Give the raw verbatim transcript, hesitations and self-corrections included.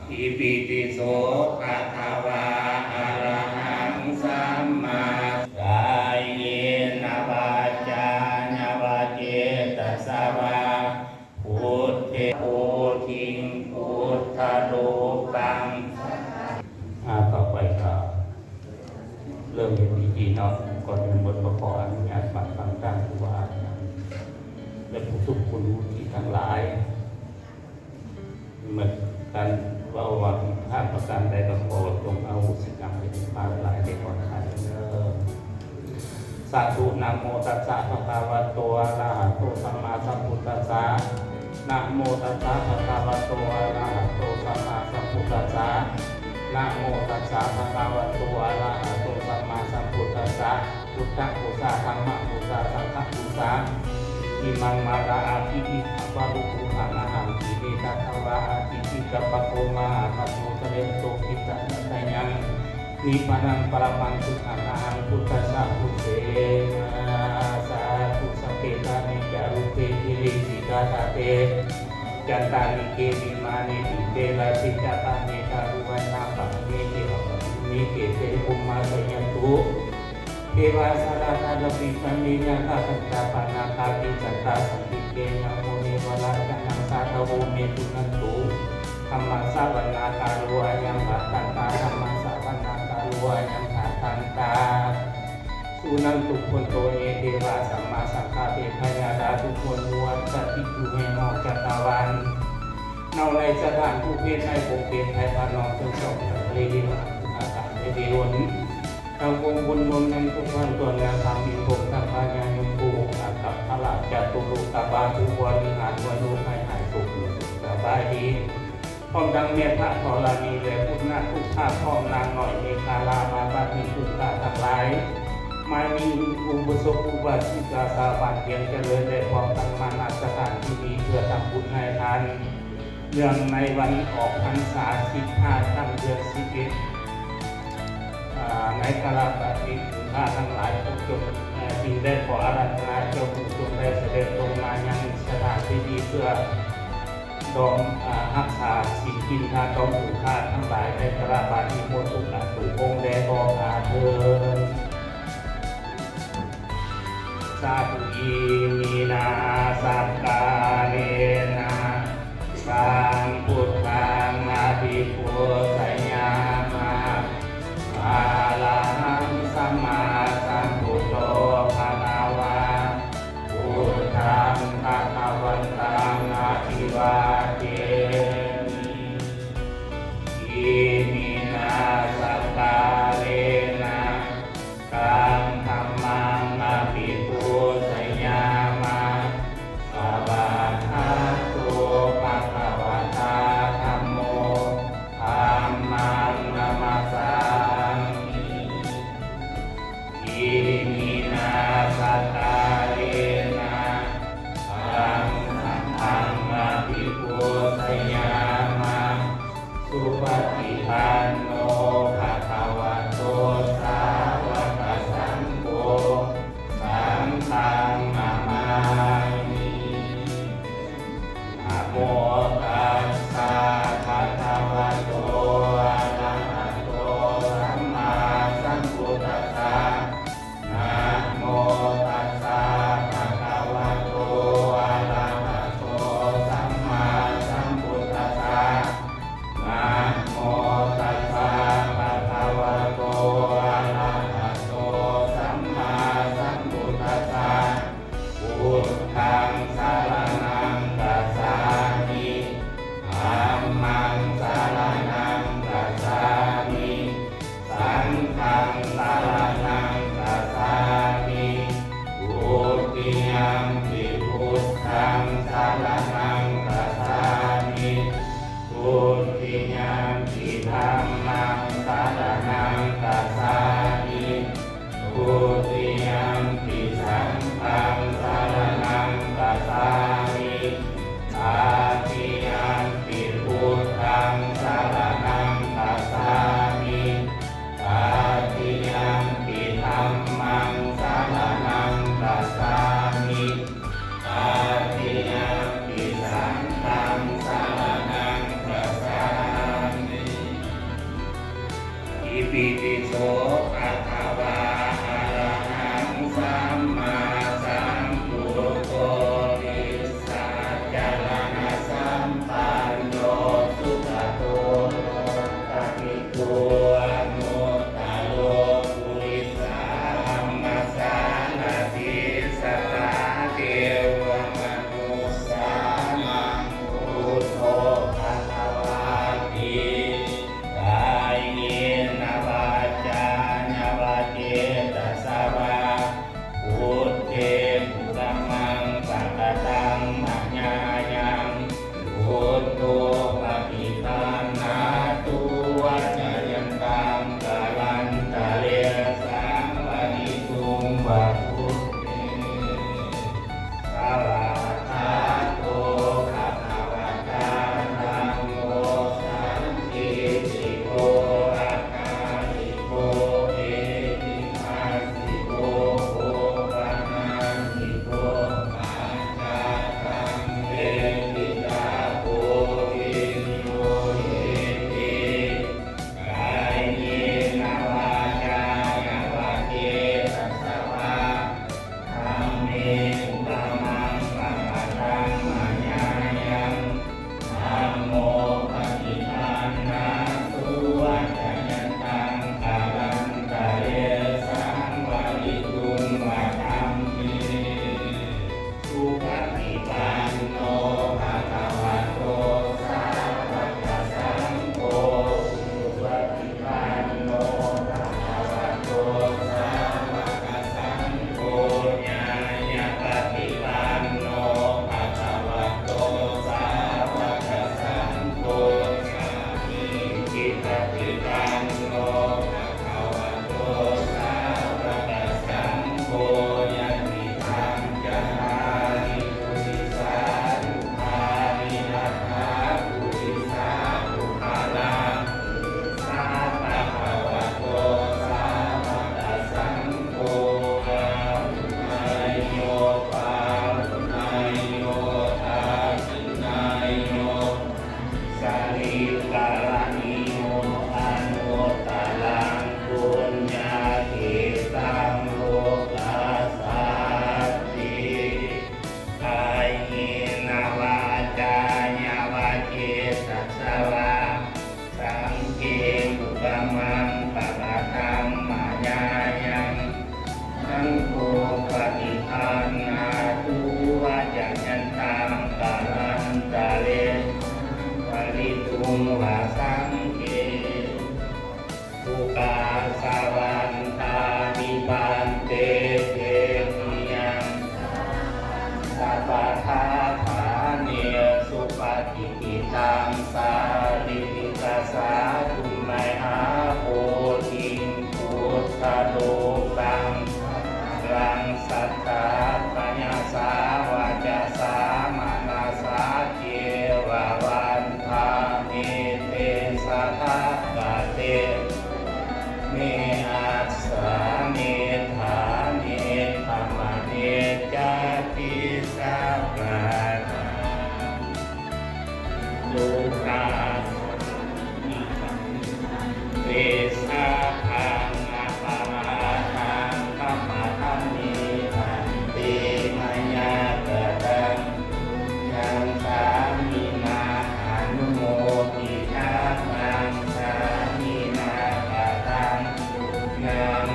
Itipi so bhagavā arahaṃ sammā kāyena vācāya va cetasā vā buddhe bodhiṃ buddharūpaṃ อ่า ต่อไปก็เริ่มเฮ็ดพิธีเนาะ ก่อนอื่นหมดก็ขออนุญาตบัดบังตาครูบาอาจารย์และผู้ทรงคุณวุฒิทั้งหลาย เมื่อการเว้าว่าผิดพลาดประการใดก็ขอจงอโหสิกรรมให้เป็นบาปหลายในก่อนใครเด้อ Sādhu. Namo tassa bhagavato arahato sammāsambuddhassa. Namo tassa bhagavato arahato sammāsambuddhassa. Namo tassa bhagavato arahato sammāsambuddhassa. Buddhapūjā, dhammapūjā, saṅghapūjā. Imaṃ māraṃ abhidhamma parukkhuṃ pāṇāhaṃ tīne tattha vā ācikkhippa ko mahābhāgo sareṇṇato kittayānaṃ nibbānaṃ paramaṃ sukhaṃ ahaṃ buddhassa pūjema. Sādhu. Sabbe kāme ca rūpe girisikharataṭe cantalikkhe vimāne dīpe raṭṭhe ca gāme taruvanagahane gehavatthumhi khette bhummā cāyantu devā jalathalavisame yakkhagandhabbanāgā tiṭṭhantā santike yaṃ munivaravacanaṃ sādhavo me suṇantu. Dhammassavanakālo ayambhadantā. Dhammassavanakālo ayambhadantā. Suṇantu bhonto ye devā samāsamāgā te bhayaradū buddho anuvassati. ดูให้นอกจักรวาล នៅឯស្ថានភពភេទ ឯបុព្វភេទ ថៃ បាណង ជើងសោក ខាងព្រៃ ទេវអសុរកា ទេវយម ទាំងពួងបុណ្យរួមនឹងគ្រប់ភាគទាន និងខាងមានភពទាំងបញ្ញាយមគោ អាកាស កាលៈ ចតុលោកបាល បរិហារ វេរោគ ភ័យហាយ ទុក្ខ សប្បាយរីករាយ ព្រមទាំងមេឃធរណី ដែលពុទ្ធណាទុក្ខផង នាងនយមេខាលា បាបានិគុំកាទាំងឡាយ មៃមីឧបសកឧបាសិកាសាបានរៀងចលើន ដែលផងទាំងមនស្សដ្ឋានទីនេះ เพื่อทำบุญให้ทาน เนื่องในวันออกพรรษาสิบห้าค่ำเดือนสิบเอ็ด อ่า ในกาลปาฏิ ข้าทั้งหลายผู้จง เอ่อ จึงได้ขออาราธนาเจ้าผู้จงได้เสด็จลงมายังสถานที่นี้เพื่อดอม อ่า รักษาศีลกินทานดอมหมู่ข้าทั้งหลายในกาลปาฏิโมกข์ทุกอันทุกองค์แด่ข้าเถิด Sādhu. Iminā sakkārena taṃ buddhaṃ abhipūjayāma. Arahaṃ sammāsambuddho bhagavā, buddhaṃ bhagavantaṃ abhivādemi. Iminā sakkārena taṃ dhammaṃ abhipūjayāma. Svākkhāto bhagavatā dhammo, dhammaṃ namassāmi. Iminā sakkārena taṃ saṅghaṃ abhipūjayāma. Supaṭipanno bhagavato sāvakasaṅgho, saṅghaṃ namāmi. Namo tassa bhagavato arahato sammāsambuddhassa. Namo tassa bhagavato arahato sammāsambuddhassa. Namo tassa bhagavato arahato sammāsambuddhassa. Buddhaṃ saraṇaṃ gacchāmi. Dhammaṃ saraṇaṃ gacchāmi. Saṅghaṃ saraṇaṃ gacchāmi. Dutiyampi buddhaṃ saraṇaṃ gacchāmi. Dutiyampi dhammaṃ saraṇaṃ gacchāmi. Dutiyampi saṅghaṃ saraṇaṃ gacchāmi. Tatiyampi buddhaṃ saraṇaṃ gacchāmi. Tatiyampi dhammaṃ saraṇaṃ gacchāmi. Tatiyampi saṅghaṃ saraṇaṃ gacchāmi. Iti so bhagavā arahaṃ sammāsambuddho vijjācaraṇasampanno sugato lokavidū anuttaro purisadammasārathi satthā devamanussānaṃ buddho bhagavāti. Kāyena vācāya va cetasā vā buddhe kukammaṃ pakataṃ mayā yaṃ buddho paṭiggaṇhatu accayantaṃ kālantare saṃvarituṃ va buddhe. Svākkhāto bhagavatā dhammo sandiṭṭhiko akāliko ehipassiko opanayiko paccattaṃ veditabbo viññūhīti. Kāyena vācāya va cetasā vā dhamme kukammaṃ pakataṃ mayā yaṃ dhammo paṭiggaṇhatu accayantaṃ kālantare saṃvarituṃ va dhamme. Supaṭipanno bhagavato sāvakasaṅgho, ujupaṭipanno bhagavato sāvakasaṅgho, ñāyapaṭipanno bhagavato sāvakasaṅgho, sāmīcipaṭipanno bhagavato sāvakasaṅgho, yadidaṃ cattāri purisayugāni aṭṭha purisapuggalā, esa bhagavato sāvakasaṅgho, āhuneyyo pāhuneyyo dakkhiṇeyyo añjalikaraṇīyo anuttaraṃ puññakkhettaṃ lokassāti. Kāyena vācāya va cetasā vā saṅghe kukammaṃ pakataṃ mayā yaṃ saṅgho paṭiggaṇhatu accayantaṃ kālantare saṃvarituṃ va saṅghe. Ukāsa vandāmi bhante cetiyaṃ sabbaṭṭhāne supati ṭṭhitaṃ sārīrikadhātu mahābodhiṃ buddharūpaṃ sakalaṃ sadā kāyasā vacasā manasā ceva vandāmi te tathāgate. Me āsane ṭhāne gamane cāpi sabbadā dukkhassa te sabbaṃ aparādhaṃ khamatha me bhante. Mayā kataṃ puññaṃ sāminā anumoditabbaṃ, sāminā kataṃ puññaṃ